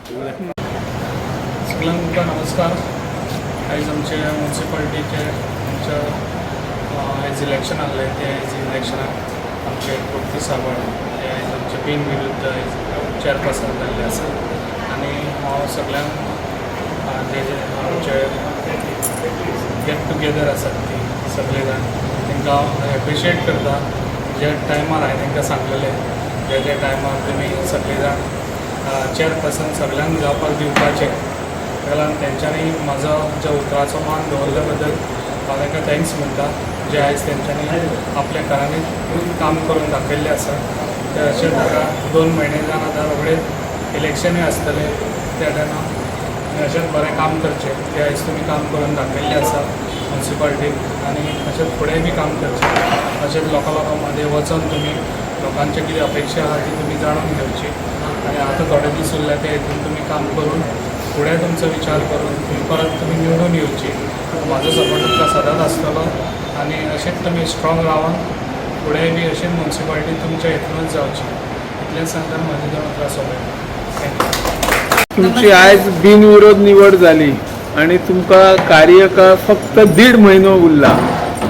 सगळ्यांक तुमकां नमस्कार. आयज आमचे मुन्सिपालिटीचे आमच्या आयज इलेक्शन आहलें. ते आयज इलेक्शनाक आमचे तृप्ती सावळ हे आयज आमचे बिन विरुद्ध आयज चेअरपर्सन जाल्ले आसा आनी हांव सगळ्यांक जे जे आमचे गेट टुगेदर आसात ती सगळे जाण, तांकां हांव एप्रिशिएट करता. ज्या टायमार हांवें तांकां सांगलेलें, ज्या ज्या टायमार तुमी सगळे जाण चेअरपर्सन सगळ्यांक जावपाक दिवपाचें, ताका लागून तेंच्यांनी म्हाजो ज्या उतराचो मान दवरल्या बद्दल हांव तांकां thanks म्हणटा. जे आयज तेंच्यांनी आपल्या घरांनी काम करून दाखयल्लें आसा ते अशेंच आतां 2 म्हयने जावन आतां रोखडेच इलेक्शनूय आसतलें. त्या टायमार आनी अशेंच बरें काम करचें. तें आयज तुमी काम करून दाखयल्लें आसा मुन्सिपालिटीन आनी अशेंच फुडेंय बी काम करचें. अशेंच लोकां लोकां मदें वचोन तुमी लोकांचे कितें अपेक्षा आहा ती तुमी जाणून घेवची आनी आतां थोडे दीस उरले ते हितून तुमी काम करून फुडें तुमचो विचार करून तुमी परत तुमी निवडून येवची. म्हाजो सपोर्ट तुमकां सदांच आसतलो आनी अशेंच तुमी स्ट्रॉंग रावन फुडें बी अशीच मुन्सिपालिटी तुमच्या हितूनच जावची, इतलेंच सांगता. म्हजी दोन उतरां सोंपयता. Thank you. तुमची आयज बिनविरोध निवड जाली आणि तुमकां कार्यकाळ फक्त दीड म्हयनो उरला.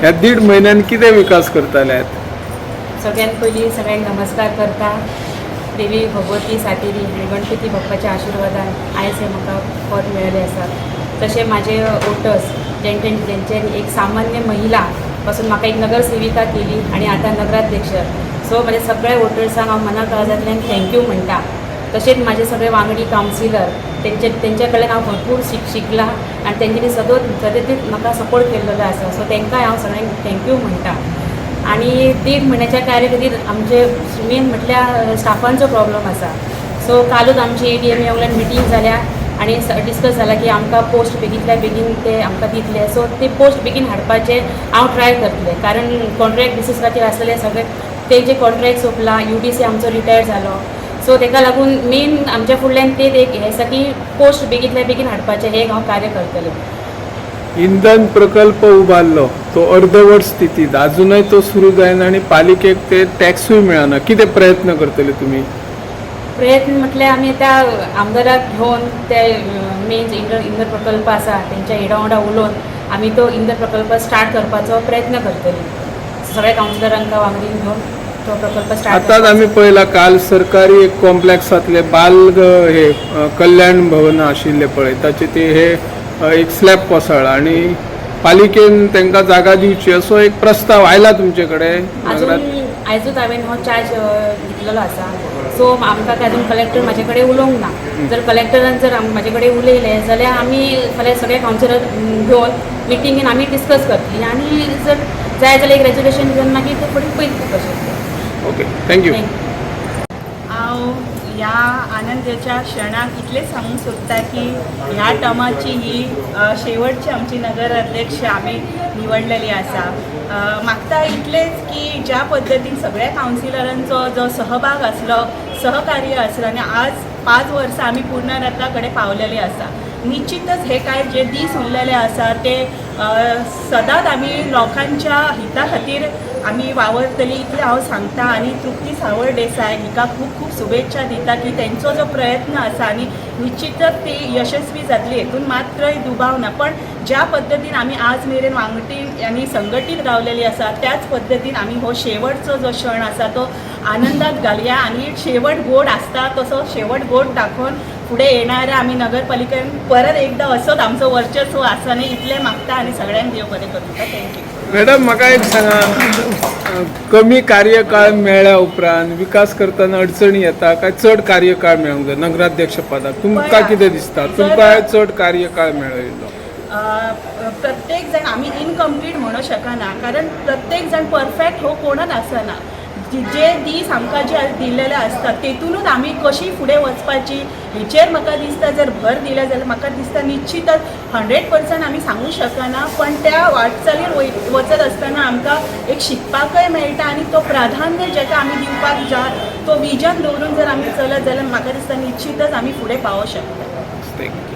ह्या दीड म्हयन्यान कितें विकास करतले? सगळ्यात पयलीं सगळ्यांक नमस्कार करता. देवी भगवती सातेरी आनी गणपती बाप्पाच्या आशिर्वादान आयज हें म्हाका पद मेळिल्लें आसा. तशें म्हाजे वोटर्स जेंच्यांनी एक सामान्य महिला पासून म्हाका एक नगरसेविका केली आनी आतां नगराध्यक्ष, सो म्हाज्या सगळ्या वोटर्सांक हांव मना काळजांतल्यान thank you म्हणटा. तशेंच म्हाजे सगळे वांगडी कावन्सिलर, तेंच्या कडल्यान हांव भरपूर शिकलां आनी तेंच्यांनी सदोत सदतीत म्हाका सपोर्ट केल्लो आसा, सो तांकांय हांव सगळ्यांक thank you म्हणटा. आणि दीड म्हयन्याच्या कार्य खातीर आमचे मेन म्हटल्यार स्टाफांचो प्रॉब्लम आसा. सो कालूच आमची एडीएम वयल्यान मिटींग जाल्या आनी डिस्कस जाला की आमकां पोस्ट बेगींतल्या बेगीन ते आमकां दितले. सो ते पोस्ट बेगीन हाडपाचे हांव ट्राय करतलें, कारण कॉन्ट्रॅक्ट बेसिसाचेर आसलेले सगळे तेंचे कॉन्ट्रॅक्ट सोंपला, यूडीसी आमचो रिटायर जालो. सो तेका लागून मेन आमच्या फुडल्यान ते एक हें आसा की पोस्ट बेगींतल्या बेगीन हाडपाचें हें हांव कार्य करतलें. इंधन प्रकल्प उबारलो तो अर्दवट स्थितीत, अजूनय तो सुरू जायना आनी पालिकेक ते टॅक्सूय मेळना. कितें प्रयत्न करतले तुमी? प्रयत्न म्हटल्यार आमी त्या आमदाराक घेवन ते मेन इंधन इंधन प्रकल्प आसा तेंच्या हेडा वांगडा उलोवन आमी तो इंधन प्रकल्प स्टार्ट करपाचो प्रयत्न करतली. सगळ्या कावन्सिलरांक वांगडी घेवन तो प्रकल्प स्टार्ट. आतांच आमी पळयला, काल सरकारी एक कॉम्प्लेक्सांतले बाल हे कल्याण भवन आशिल्ले पळय, ताचे ते हे एक स्लॅब कोसळ्ळा आनी पालिकेन तांकां जागा दिवची असो एक प्रस्ताव आयला तुमचे कडेन अजून नगरात? आयजूच हांवें हो चार्ज घेतलेलो आसा. सो आमकां काय अजून कलेक्टर म्हाजे कडेन उलोवंक ना. जर कलेक्टरान जर म्हाजे कडेन उलयले जाल्यार आमी फाल्यां सगळे कावन्सिलर घेवन मिटिंगेन आमी डिस्कस करतली आनी जर जाय जाल्यार एक रेजोल्युशन घेवन मागीर ते फुडें पळयतली कशें तें. Okay, thank you. Thank you. हांव ह्या आनंदाच्या क्षणाक इतलें सांगूंक सोदता की ह्या टर्माची ही शेवटची आमची नगराध्यक्ष आमी निवडलेली आसा. मागता इतलेंच की ज्या पद्दतीन सगळ्या कावन्सिलरांचो जो सहभाग आसलो, सहकार्य आसलो आनी आज 5 वर्सां आमी पूर्णत्वा कडेन पावलेले आसा, निश्चितच हे काय जे दीस उरलेले आसा ते सदांच आमी लोकांच्या हिता खातीर आमी वावरतली, इतलें हांव सांगता. आनी तृप्ती सावळ देसाय हिका खूब खूब शुभेच्छा दिता की तेंचो जो प्रयत्न आसा आनी निश्चितच ती यशस्वी जातली, हेतून मात्रय दुबाव ना. पण ज्या पद्दतीन आमी आज मेरेन वांगडी आनी संघटीत रावलेली आसा, त्याच पद्दतीन आमी हो शेवटचो जो क्षण आसा तो आनंदात घालया आनी शेवट गोड आसता तसो शेवट गोड दाखोवन फुडें येणाऱ्या आमी नगरपालिकेन परत एकदा असोच आमचो वर्चस्व आसा न्ही, इतलें मागता आनी सगळ्यांक देव बरें करूं. Thank you. Madam, म्हाका एक सांगा, कमी कार्यकाळ मेळ्ळ्या उपरांत विकास करतना अडचणी येता काय चड कार्यकाळ मेळूंक जाय नगराध्यक्ष पदाक? तुमकां कितें दिसता, तुमकां चड कार्यकाळ मेळिल्लो? प्रत्येक जाण आमी इनकम्प्लीट म्हणू शकना, कारण प्रत्येक जाण परफेक्ट हो कोणच आसना. जे दीस आमकां जे दिल्लेले आसता तेतूनच आमी कशी फुडें वचपाची हेचेर म्हाका दिसता जर भर दिले जाल्यार म्हाका दिसता निश्चितच 100% आमी सांगूंक शकना, पण त्या वाटचालीर वचत आसतना आमकां एक शिकपाकय मेळटा आनी तो प्राधान्य जेका आमी दिवपाक जाय तो विजन दवरून जर आमी चलत जाल्यार म्हाका दिसता निश्चितच आमी फुडें पावोंक शकता. Thank you.